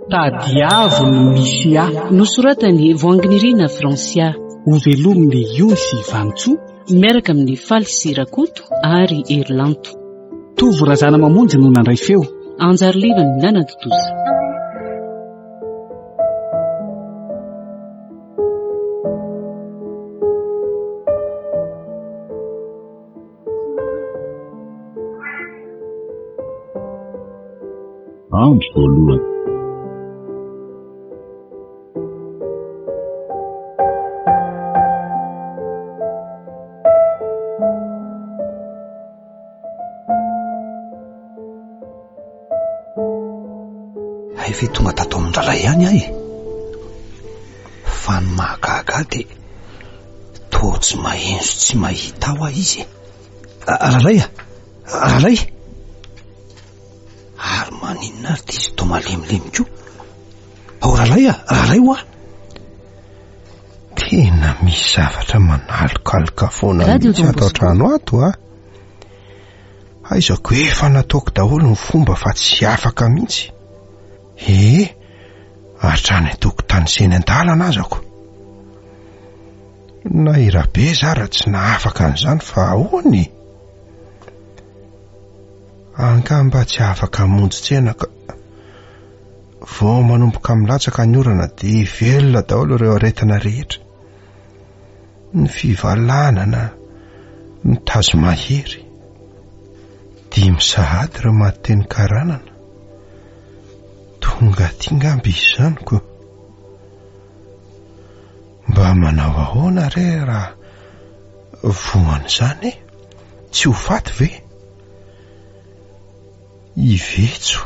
Tadiavo ny misy ahy. Nosoratan'i Voahanginirina Francia. Hovelomin'i Ony sy Vanintsoa. Miaraka amin'i Faly sy Rakoto ary Herilanto. Tovo Razanamamonjy no nandray feo. Anjary Liva no nanatontosa. Andro voalohany. Hay ve tonga tato amin-dralay ihany aho e? Fa ny mahagaga ahy dia toa tsy maheno sy tsy mahita aho aho izy e. Ralay a! Ralay! Ary maninona ary ity izy toa malemilemy koa? Ao Ralay a! Ralay hoa! Tena misy zavatra manalokaloka foana mihitsy ato an-trano ato a! Aizako efa nataoko daholo ny fomba fa tsy afaka mihitsy. Ee, hatrany an-tokotany sy eny an-dalana azako. Na i Rabe zara tsy nahafaka an'izany fa ahoana e? Angamba tsy afaka hamonjy tsena ka. Vao manomboka milatsaka ny orana dia velona daholo ireo aretina rehetra. Ny fivalanana, ny tazo mahery. Dimy sahady ireo maty teny Karanana. Tonga aty ngamba izy izany ko. Mba manao ahoana re raha voan'izany e? Tsy ho faty ve? I Vetso.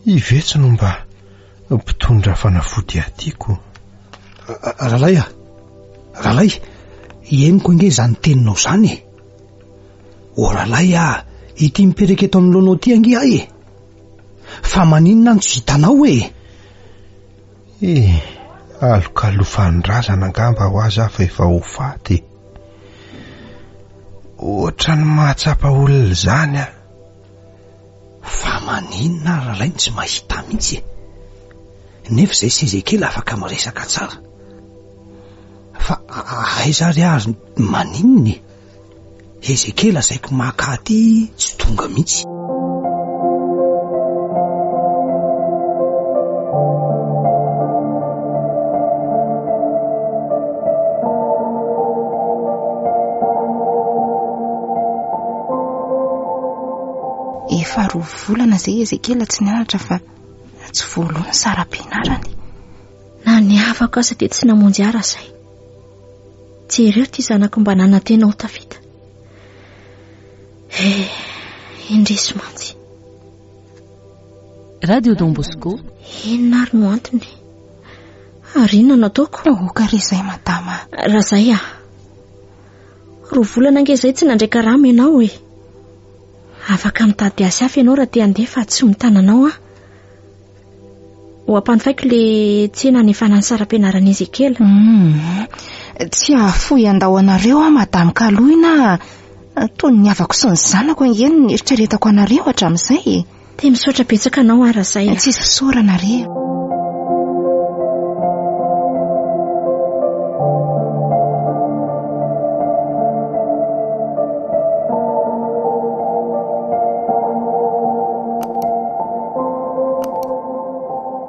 I Vetso no mba mpitondra fanafody aty ko. Ralay a! Ralay, henoko ange izany teninao izany e! O Ralay a! Ity mipetraka eto anoloanao ity ange aho e! Fa maninona no tsy hitanao e? Eh, alokalofan'ny razana angamba ho azy aho fa efa ho faty. Ohatran'ny mahatsapa olona izany aho. Fa maninona ary Ralay no tsy mahita mihitsy e? Nefa izay sy Ezekiela afaka miresaka tsara. Fa aiza ary ary maninona e? Ezekiela asaiko maka aty tsy tonga mihitsy. Efa roa volana izay Ezekiela tsy nianatra fa tsy voaloa ny saram-pianarany. Na ny havako aza dia tsy namonjy ahy raha izay. Jereo ity zanako mba nanantena ho tafita. Eh, indrisy mantsy. Radio Don Bosco. Inona ary no antony? Ary inona no ataoko? Aoka re izay madama. Raha izay ah. Roa volana ange izay tsy nandray karama ianao e. Afaka mitady asa hafa ianao raha te handeha fa tsy mitana anao aho. Ho ampanofaiko le tsena hanefana ny saram-pianaran'i Ezekiela. Hum, tsy hahafoy handao anareo aho Madame Kaloina a. Toy ny havako sy ny zanako ange no nieritreretako anareo hatramin'izay e. Dia misaotra betsaka anao aho Razay a. Tsisy fisaorana re.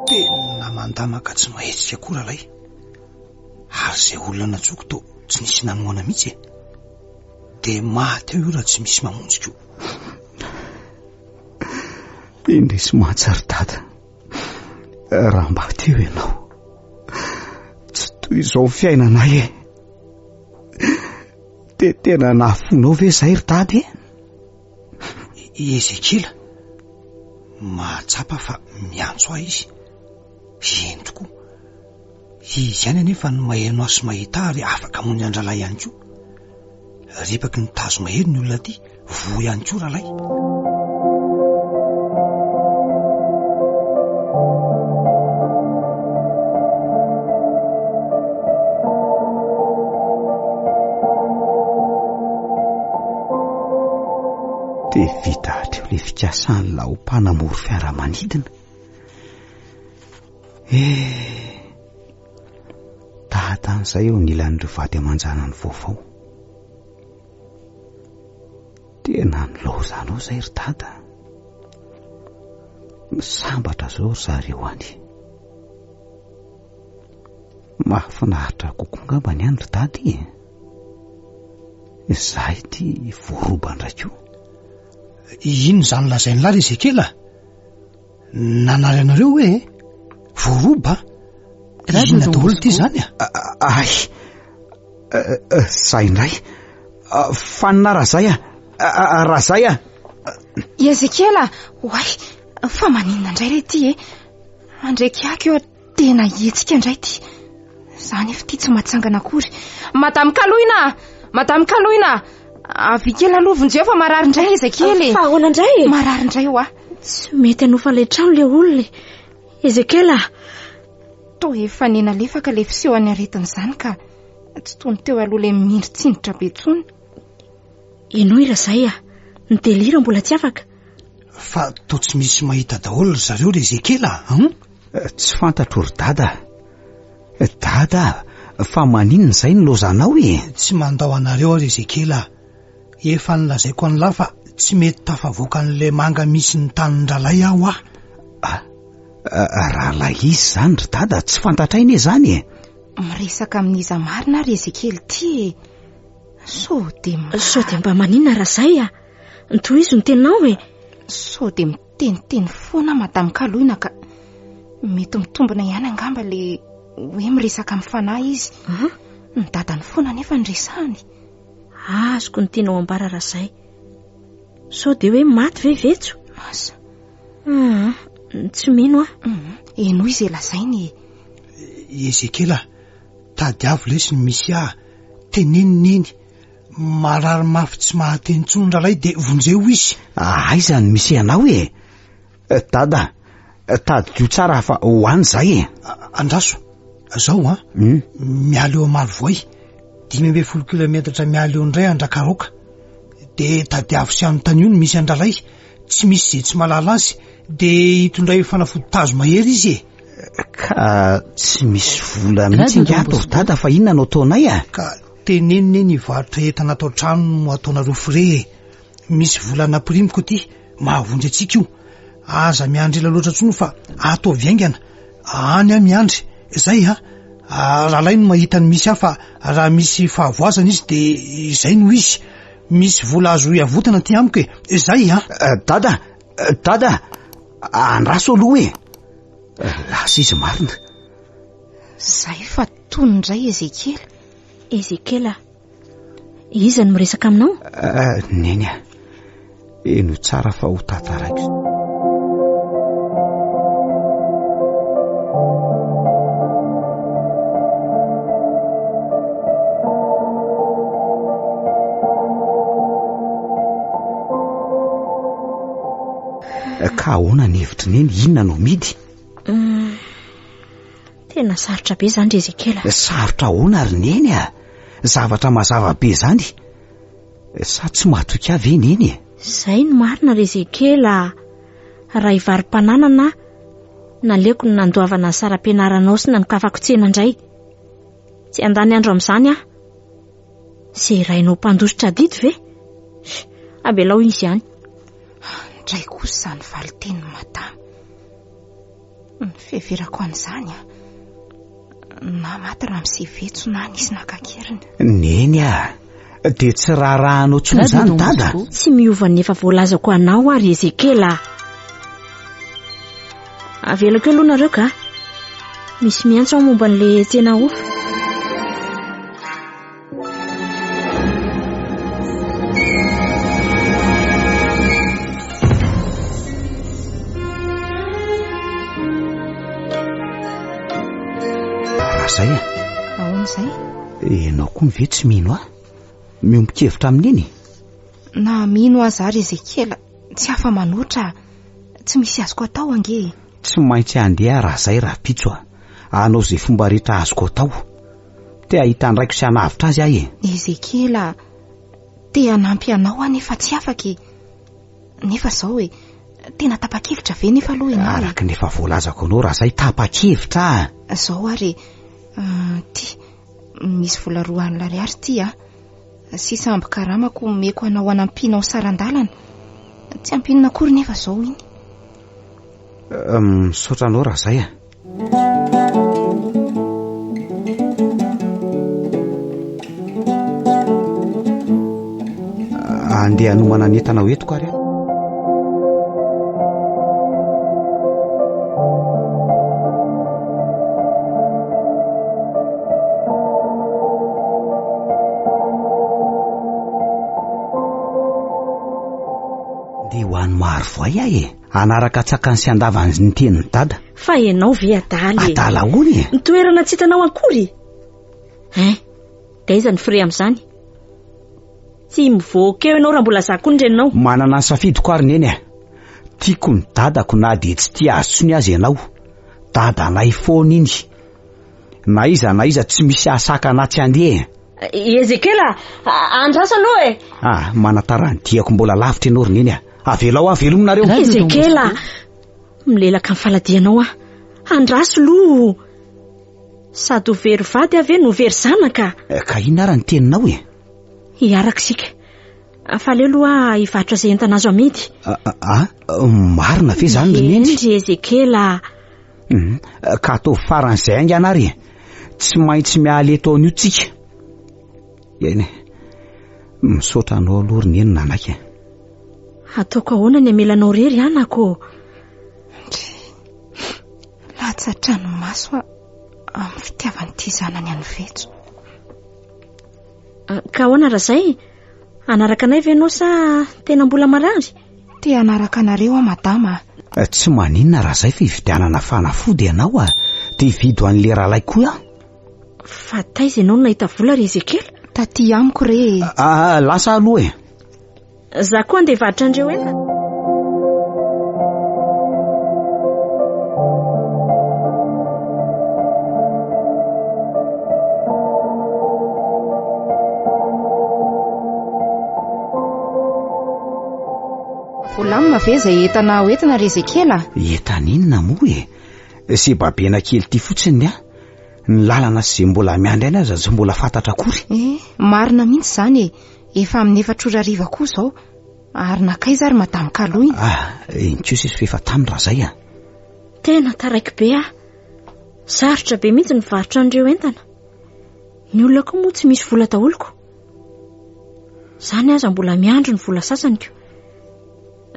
Tena mandamaka tsy mahetsika koa ralay. Ary izay olona nantsoiko toa tsy nisy nanohana mihitsy e. Dia maty eo io raha tsy misy mamonjy ko. Indrisy mantsy ry dada. Raha mba teo ianao. Tsy toy izao fiainanay e. Dia tena nahafonao ve izay ry dada e? I Ezekiela mahatsapa fa miantso ahy izy. Eny tokoa. Izy ihany anefa no maheno ahy sy mahita ahy ary afaka hamono an-drahalahy ihany koa. Ripaky ny tazo mahery ny olona aty, voa ihany koa rahalahy. Dia vita hatreo ilay fikasan'ilay ho mpanamory fiaramanidina. Eh, dada an'izay eo anilan'ireo vady aman-janany vaovao. Tena nilaozanao izay ry dada. Sambatra zao ry zareo any. Mahafinaritra kokoa angamba ny any ry dada e. Izaho ity voaroba indray koa. Inona izany lazain'lah ry Ezekiela? Nanary anareo hoe e? Voaroba? Inona daholo ity izany a? Ay, zay indray. Fanina Razay a! Razay a! Ezekiela, oay, fa maninona indray re ity e? Andraikiako eo tena hihetsika indray ity. Za nefa ity tsy mahatsangana akory. Madame Kaloina! Madame Kaloina! Avia kely aloha vonjeo fa marary indray Ezekiel e. Fa ahoana indray e? Marary indray hoa. Tsy mety hanofa ilay trano ilay olona e. Ezekiel a! Toa efa nenalefaka ilay fisehoan'ny aretina izany ka tsy toy ny teo aloha ilay mindritsindritra be intsony. Henoy Razay a! Ny délire mbola tsy afaka. Fa toa tsy misy mahita daholo ry zareo ry Ezekiel a! Hum? Tsy fantatro ry Dada a! Dada a! Fa maninona izay ny lozanao e? Tsy mandao anareo aho ry Ezekiel a! Efa nolazaiko an'lah fa tsy mety tafavoaka an'ilay manga misy ny tanin-dralay aho a! Ah, rahalahy iza izany ry Dada? Tsy fantatray anie izany e! Miresaka amin'iza marina ary Ezekiel ity e? Sao dia mba... Sao dia mba maninona Razay a? Tohizo ny teninao e! Sao dia miteniteny foana Madame Kaloina ka mety mitombina ihany angamba le hoe miresaka amin'ny fanahy izy. Ny dadany foana anefa no resahany. Azoko ny tianao ambara Razay. Sao dia hoe maty ve Vetso? Asa. Aa, tsy mino aho. Henoy izay lazainy e. Ezekiela, tadiavo lesy ny misy ahy. Teneno neny. Marary mafy tsy mahateny intsony ralay dia vonjeo izy. Aiza no misy anao e? Dada, tadidio tsara fa ho any izahay e. Andraso, zao an, hmm? miala eo Marovoay, 15 kilometatra miala eo indray Andrakaroka. Dia tadiavo sy anontanio ny misy an-dralay, tsy misy izay tsy mahalala azy, dia hitondray fanafody tazo mahery izy e. Ka tsy misy vola mihitsy ingahy ato ry dada fa inona no ataonay a? Ka tenenina eny hivarotra entana ato an-trano no ataonareo frais e. Misy vola nampirimiko aty, mahavonjy antsika io. Aza miandry ela loatra intsony fa ataovy haingana. Any aho miandry. Izay a. Rahalahy no mahita ny misy ahy fa raha misy fahavoazana izy dia izay no izy. Misy vola azo iavotana aty amiko e. Izay a. Dada, dada, andraso aloha e. Lasa izy marina. Izay fa tony indray Ezekiela. Ezekiela, iza no miresaka aminao? Eh, neny a, henoy tsara fa ho tantaraiko. Ka ahoana ny hevitry neny, inona no amidy? Hmm. Tena sarotra be izany ry Ezekiela. Sarotra ahoana ry neny a? Zavatra mazava be izany. Sa tsy mahatoky ahy ve neny e? Izay no marina ry Ezekiela a. Raha hivaro-pananana aho, naleoko ny nandoavana ny saram-pianaranao sy nanokafako tsena indray. Tsy handany andro amin'izany aho. Izay rainao mpandositra adidy ve? Avelao izy any. Ndray kosa izany valin-tenin'i madama. Ny fiheverako an'izany an, na maty ramose Vetso na nisy naka an-keriny. Neny a! Dia tsy raharahanao intsony izany dada? Tsy miova ny efa voalazako anao aho ry Ezekiela a! Avelako eo aloha nareo ka! Misy miantso aho momba an'ilay tsena hofa. Raha zay a. Ahoana izay? Ianao koa ve tsy mino ahy? Miombon-kevitra amin'iny? Na mino aza ary Ezekiela, tsy afa-manoatra. Tsy misy azoko atao ange e. Tsy maintsy handeha raha zay rahampitso a. Hanao izay fomba rehetra azoko atao. Te hahita an-draiko sy hanavotra azy aho e. Ezekiela a, te hanampy anao aho nefa tsy afaka e. Nefa izao e, Tena tapa-kevitra ve nefa aloha ianao e? Araka ny efa voalazako anao Razay, tapa-kevitra aho. Izao ary e, ty, misy vola 2000 ariary ty a. Sisa ambin-karamako omeko anao hanampianao saran-dalana. Tsy ampy inona akory nefa izao iny. Misaotra anao Razay a. Andeha hanomana ny entana ho entiko ary aho. Ndeha ho any Marovoay aho e! Hanaraka an-tsakany sy an-davany ny tenin'i Dada. Fa ianao ve adala e? Adala ahoana e? Ny toerana tsy hitanao akory? Hein? Dia aiza ny frais amin'izany? Tsy mivoaka eo ianao raha mbola za koa ny reninao. Manana ny safidiko ary neny a! Tiako ny dadako na dia tsy tia azy intsony aza ianao. Dadanay foana iny. Na iza na iza tsy misy hahasakana ahy tsy handeha e! Ezekiel a! Andraso aloha e! Ah, manatara ny diako mbola lavitra ianao ry neny a! Avelao aho velominareo. Ezekiel a! Milelaka ny faladianao aho. Andraso aloha! Sady ho very vady aho ve no ho very zanaka? Ka inona ary ny teninao e? Hiaraka isika. Fa aleo aloha aho hivarotra izay entana azo amidy. Ah, marina ve izany ry Neny? Eny ry Ezekiel a! Ka ataovy faran'izay haingana ary e! Tsy maintsy miala eto anio tsika. Eny e, misaotra anao aloha ry Neny nanaiky e. Ataoko ahoana ny hamelanao irery anako ô? Ndry, latsa-dranomaso aho amin'ny fitiavan'ity zanany an'i Vetso. Ka ahoana Razay? Hanaraka anay ve ianao sa tena mbola marary? Te hanaraka anareo aho madama a. Tsy maninona Razay fa hividianana fanafody ianao a! Dia hividy ho an'ilay rahalahy koa aho. Fa taiza ianao no nahita vola ry Ezekiela? Taty amiko re e. Ah, lasa aloha e. Za koa andeha hivarotra an'ireo entana. Voalamina ve izay entana hoentina ry Ezekiela? Entana inona moa e? Izay babena kely ity fotsiny ny ahy. Ny lalana sy izay mbola miandry any aza tsy mbola fantatra akory. Eh, marina mihitsy izany e. Efa amin'ny efatra ora hariva koa izao. Ary nankaiza ary Madame Kalo iny? Ah, iny kosa izy fa efa tany raha izay a. Tena taraiky be aho. Sarotra be mihitsy ny mivarotra an'ireo entana. Ny olona koa moa tsy misy vola daholo ko. Izany aza mbola miandry ny vola sasany ko.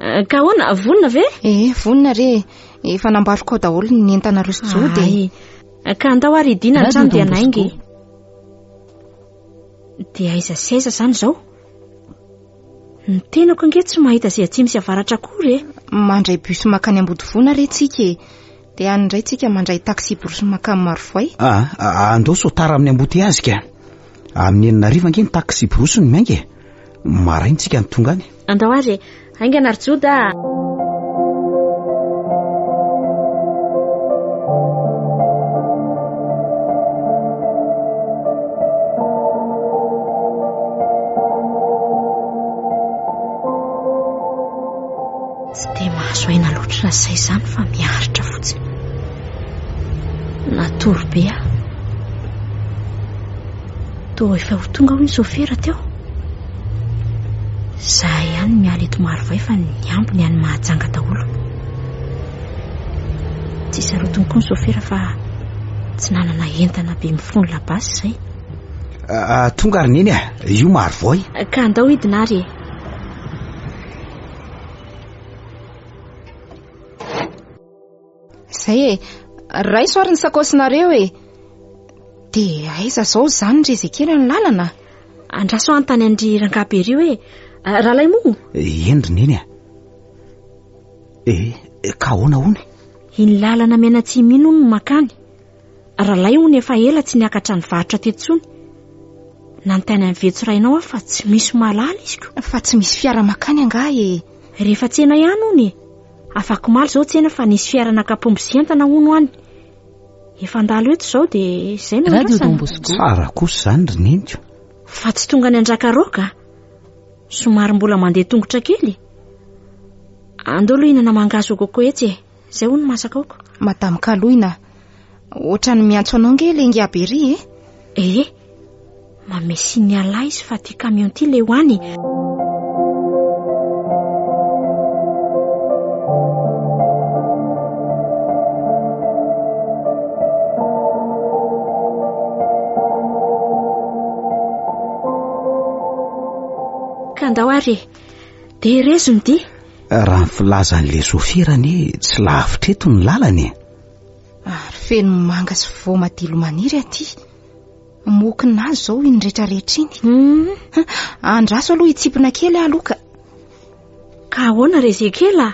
Eh, ka ahoana, vonona ve? Eh, vonona re. Efa nambariko ao daholo ny entana roso jody e. Eh, ka andao ary hidina ny trano dia nainga e. Dia aiza sy aiza izany izao? Ny tenako ange tsy mahita izay atsimo sy avaratra akory e. Mandray bus mankany Ambodivona re tsika e. Dia any indray tsika mandray taxi-brousse mankany Marovoay. Ah, ah, andao sao tara amin'ny embouteillage ka. Amin'ny enina hariva ange ny taxi-brousse no miainga e. Maraina tsika no tonga any. Andao ary e. Haingana ry Joda a. Tsy dia mahazo aina loatra raha izay izany fa miaritra fotsiny. Natory be aho. Toa efa ho tonga hoy ny sofera teo. Izahay ihany miala eto Marovoay fa ny ambiny any Mahajanga daholo. Tsy sarotiny koa ny sofera fa tsy nanana entana be mifono labasy izay. Ah, ah, tonga ary neny a, io Marovoay. Ka andao hidina ary e. Izay e, raiso ary ny sakaosinareo e. Dia aiza izao izany ry Ezekiela ny lalana? Andraso hanontany an-dry rangahy be ry hoe, Ralay moa? Eny ry neny a. Eh, ka ahoana hono? Iny lalana mianatsimo iny hono no mankany. Ralay hono efa ela tsy niakatra nivarotra teto intsony. Nanontany an'i Vetso rainao aho fa tsy misy mahalala izy ko. Fa tsy misy fiara mankany angaha e? Rehefa tsena ihany hono e. Afak'omaly izao tsena fa nisy fiara naka paompy sy entana hono any. Efa handalo eto izao dia izay no Radio andrasana. Don Bosco. Tsara kosa izany ry neniko. Fa tsy tonga any Andrakaroaka. Somary mbola mandeha tongotra kely. Andao aloha hihinana mangahazo au coco etsy e. Izay hono masaka aoko. Madame Kaloina, ohatran'ny miantso anao nge le ingahy be ry e. Ee, manome signal ahy izy fa ty camion ty le ho any. Ka andao ary e. Dia rezo ny dia. Raha ny filazan'ilay sofera anie tsy lavitra eto ny lalana e. Ary feno manga sy voamadilo maniry aty. Mokina azy izao iny rehetrarehetra iny. Hmm. Andraso aloha hitsipina kely aho aloha ka. Ka ahoana ry Ezekiela?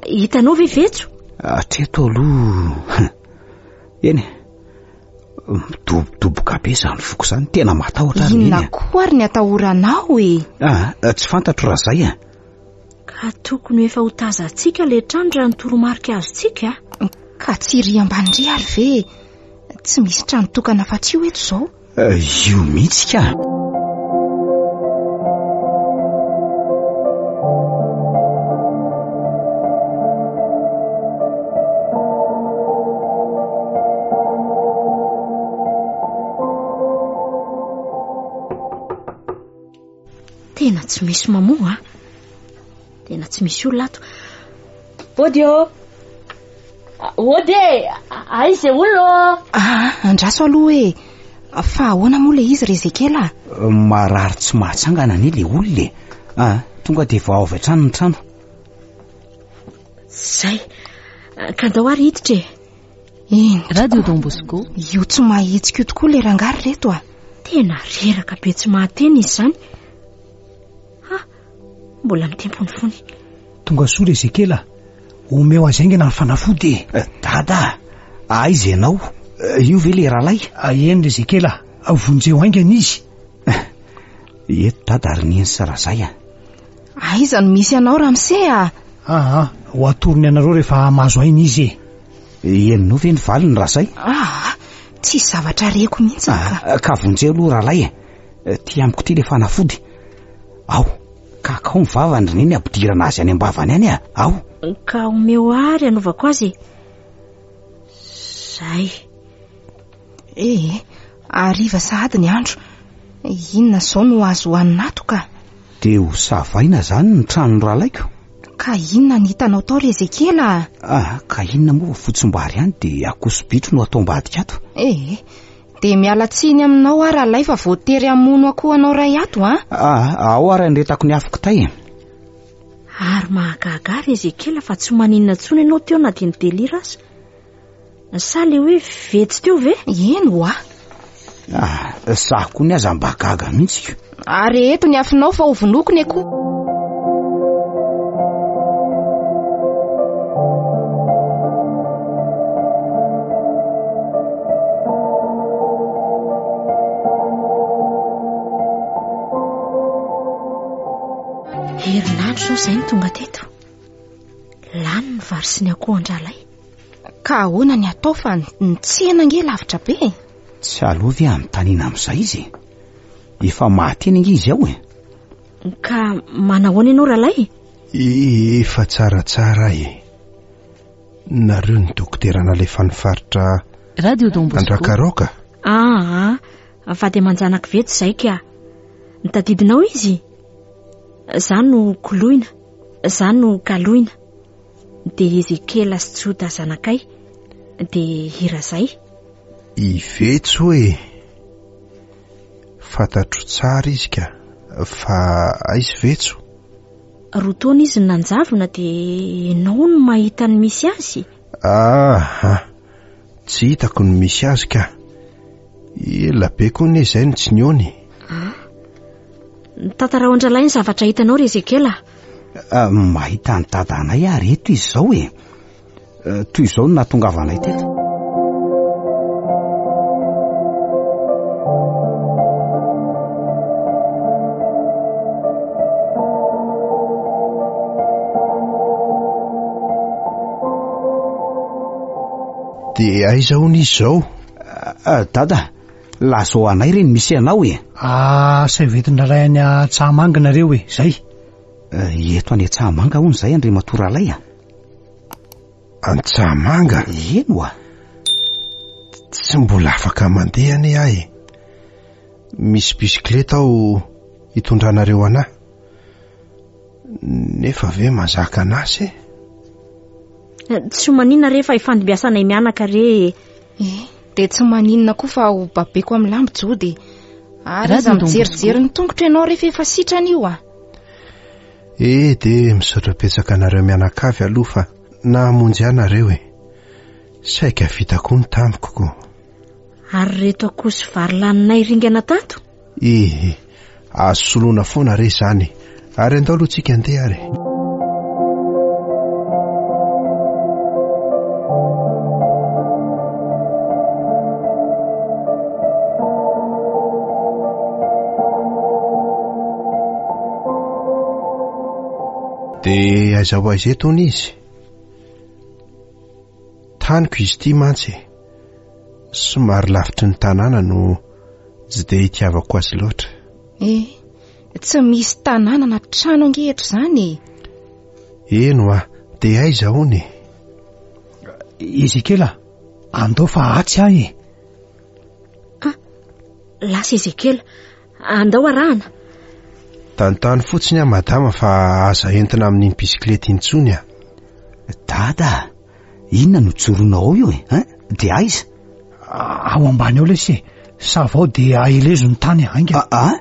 Hitanao ve Vetso? Hatreto aloha. Eny e. Midobodoboka be izany foko izany, tena matahotra ary Inona koa ary ny atahoranao e? Ah, tsy fantatro raha izay e. Ka tokony ho efa ho tazantsika ilay trano raha ny toromarika azontsika. Ka tsy iry ambany iry ary ve e? Tsy misy trano tokana afa-tsy io eto izao. Io mihitsy ka. Tena tsy misy mamoha a. Tena tsy misy olona ato. Ody ô! Ody e! Aiza e olona ô? Ah, andraso aloha e! Fa ahoana moa ilay izy ry Ezekiela a? Marary tsy mahatsangana anie ilay olona e! Ah, tonga dia vao avy hatrany ny trano. Zay. Ka andao ary hiditra e! Eny Radio Don Bosco. Io tsy mahetsika io tokoa ilay rangahy ry reto a! Tena reraka be tsy mahateny izy izany. Ha! Mbola mitempo ny fony. Tonga soa ry Ezekiela a! Omeo azy haingana ny fanafody e! Eh, Dada a! Aiza ianao? Eh, io ve ilay rahalahy? Ah, eny ry Ezekiela a! Vonjeo haingana izy. Eh, eto Dada ary Neny sy Razay a! Aiza no misy anao ramose a? Aa, ho atorony anareo rehefa mahazo aina izy e! Henonao ve ny valiny Razay? Aa, tsisy zavatra reko mihitsy ka. Ah, ka vonjeo aloha rahalahy e! Ty amiko ity ilay fanafody. Ao, kakao ny vavany ry neny ampidirana azy any am-bavany any a! Ao. Ka omeo ary hanaovako azy e! Zay. Ee, hariva sahady ny andro. Inona izao no azo hohanina ato ka? Dia ho savaina izany ny tranon'ny rahalaiko? Ka inona ny hitanao tao ry Ezekiela a? Ah, ka inona moa fa fotsim-bary ihany dia akoso-bitro no atao ambadika ato. Ee, Dia miala tsiny aminao aho Ralay fa voatery hamono akoho anao ray ato an! Ah, ao ary andretako ny afo kitay e! Ary mahagaga ahy ry Ezekiela fa tsy maninona intsony ianao teo na dia ni-delire aza. Sa le hoe vetsy teo ve? Eny ho'a. Ah, za koa ny aza mba gaga mihitsy ko. Areheto ny afonao fa ho vonoiko ny akoho. Herinandro izao izay no tonga teto. Lany ny vary sy ny akoho an-drahalahy. Ka ahoana ny atao fa ny tsena ange lavitra be e? Tsy aleo ve anontaniana amin'izay izy e? Efa maty eny ange izy ao e! Ka manahoana ianao rahalahy? Efa tsaratsara e! Nareo ny dokotera nalefan'ny faritra Radio Don Bosco. Andrakaroka? Aa, vady aman-janako vetsy izay ka. Nitadidinao izy? Za no koloina, za no kaloina. Dia Ezekiela sy Joda zanakay, dia i Razay. I Vetso e! Fantatro tsara izy ka, fa aiza Vetso? Roa taona izy no nanjavona dia ianao no mahita ny misy azy? Aha, tsy hitako ny misy azy ka. Ela be koa anie izay no tsy nihaona e. Ah, tantarao an-drahalahy ny zavatra hitanao ry Ezekiela. Ah, mahita ny dadanay ary eto izy izao e. Eh, toy izao no nahatongavanay teto. Dia aiza hono izy izao? Eh, dada, lazao anay re ny misy anao e. Ah, asaivo entin-drahalahy any Antsahamanga nareo e, zay. Eto any Antsahamanga hono izay Andriamatoa Ralay a. Antsahamanga? Eny oa. Tsy mbola afaka mandeha anie aho e. Misy bisikileta ao hitondranareo anah. Nefa ve mazaka anah se? Tsy ho maninona re fa hifandimbiasanay mianaka re e. Eh, dia tsy maninona koa fa ho babeko amin'ny lambo Jody e. Ary aza mijerijery ny tongotro ianao rehefa efa sitrana io a. Eh, dia misaotra betsaka anareo mianakavy aloha fa nahamonjy ahy nareo e. Saika vita koa ny tamiko ko. Ary reto akoho sy vary laninay ringana tato? Eh, azo soloina foana re izany e. Ary andao aloha tsika andeha ary. Dia aiza ho aiza eto hono izy? Taniko izy ity mantsy e. Somary lavitry ny tanàna no tsy dia itiavako azy loatra. Eh, tsy misy tanàna na trano ange eto izany e. Eny hoa, dia aiza hono e? Ezekiel a, andao fa atsy aho e. Ah, lasa Ezekiel, andao arahana. Tantano fotsiny aho madama fa aza entina amin'iny bisikileta intsony ah. Dada, inona no joronao ao io e? Hein? Dia aiza? Ao ambany ao lesy e. Savao dia ahelezo ny tany haingana. Ah, ah?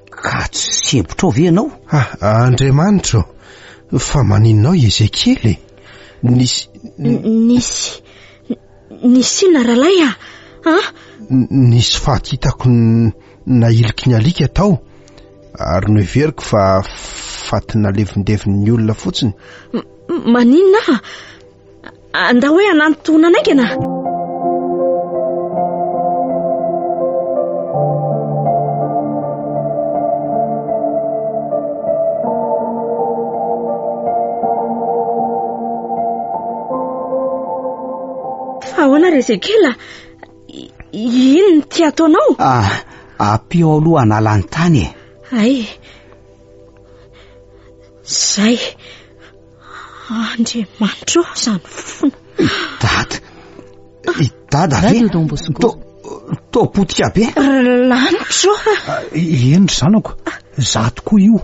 Ka tsy sempotra ao ve ianao? Ah, Andriamanitro, fa maninona ao i Ezekiel e? Nisy... Nisy... Nisy inona rahalahy ah? Ah? Nisy faty hitako nahiliky ny alika tao ary noheveriko fa faty nalevindevon'ny olona fotsiny. Maninona ah? Andao hoe hanantona anaingana. Fa ahoana ry Ezekiela? Inona no tia ataonao? Ah, ampio aloha hanala ny tany e. Ay. Zay. Andriamanitro, izany fofona. I Dada. I Dada ve? Radio Don Bosco. To, to potika be. Ry lanitro. Ah, eny ry zanako, za tokoa io.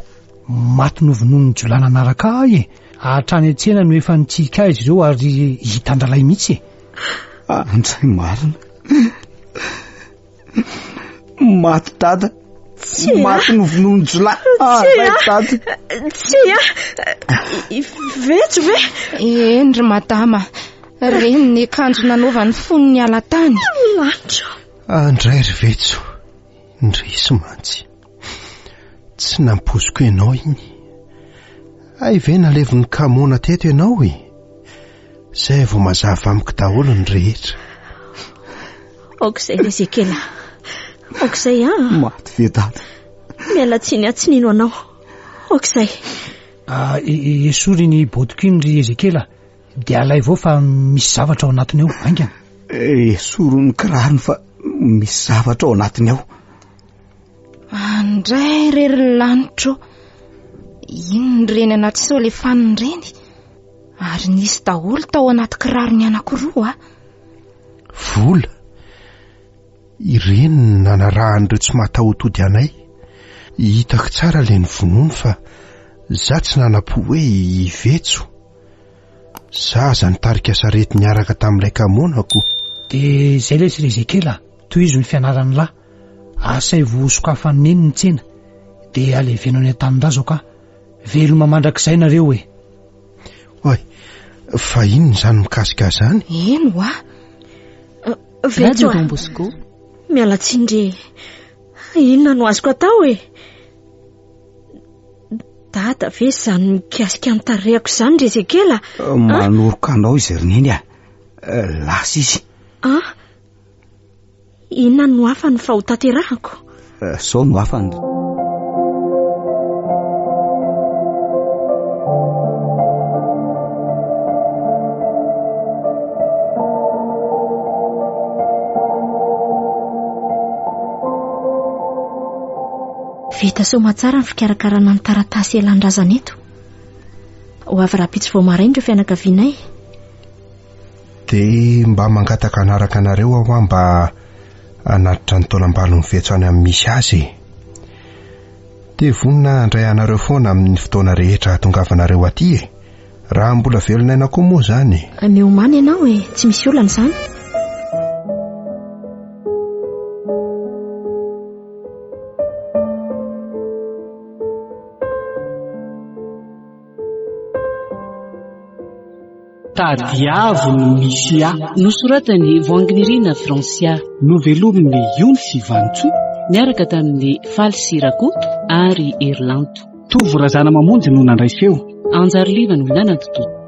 Maty novonoin'ny jiolahy nanaraka ahy e. Hatrany an-tsena no efa nitsika ahy izy ireo ary hitan-dralay mihitsy e. Andray marina. Maty dada. Tsia. Maty novonoin'ny jiolahy. Tsia. Andray dada. Tsia. Vetso ve? Eny ry madama, reny ny akanjo nanaovany fony niala tany. Lanitro. Andray ry Vetso, indrisy mantsy. Tsy nampoiziko ianao iny. Hay ve nalevon'ny kamoana teto ianao e? Izay vao mazava amiko daholo ny rehetra. Aoka izay ry Ezekiela. Aoka izay ah. Maty ve dada? Miala tsiny aho tsy nino anao. Aoka izay. Ah, esory iny bodiko iny ry Ezekiela. Dia alaivo ao fa misy zavatra ao anatiny ao, haingana. Esory ny kirarony fa misy zavatra ao anatiny ao. Andray re ry lanitro. Inona ireny anaty solefanina ireny? Ary nisy daholo tao anaty kirarony anankiroa. Vola. Ireny no nanarahan'ireo tsy mahatahotody anay. Hitako tsara ilay novonoiny fa za tsy nanam-po hoe hivetso. Za aza nitarika sarety niaraka tamin'ilay kamonako. Dia izay lesy ry Ezekiela a. Tohizo ny fianaran'lah. Asaivo sokafan'i Neny ny tsena. Dia aleveno any an-tanindrazako aho. Veloma mandrakizay nareo e. Oay, fa inona izany mikasika ahy izany? Eny hoa. Vetso Radio a. Don Bosco. Miala tsiny re. Inona no azoko atao e? Dada ve izany mikasika ny tarehako izany ry Ezekiela? Manoroka anao izy ry Neny a. Lasa izy. Ah? Inona no hafany fa ho tanterahako? Zao no hafany. Vita. Vita soamatsara ny fikarakarana ny taratasy ialan-drazana eto. Ho avy rahampitso vao maraina ireo fianakavianay. Dia mba mangataka hanaraka anareo aho hoa mba hanatitra ny taolam-balon'ny vetso any amin'ny misy azy e. Dia vonona handray anareo foana amin'ny fotoana rehetra hahatongavanareo aty e. Raha mbola velon'aina koa moa izany e. Miomàna ianao e, tsy misy olana izany. Tadiavo ny misy ahy. Nosoratan'i Voanginirina Francia. Novelomin'i Yony sy Vanintsoa. Niaraka tamin'i Faly sy Rakoto ary Herilanto. Tovo Razanamamonjy no nandray feo. Anjariliva no nanatontosa.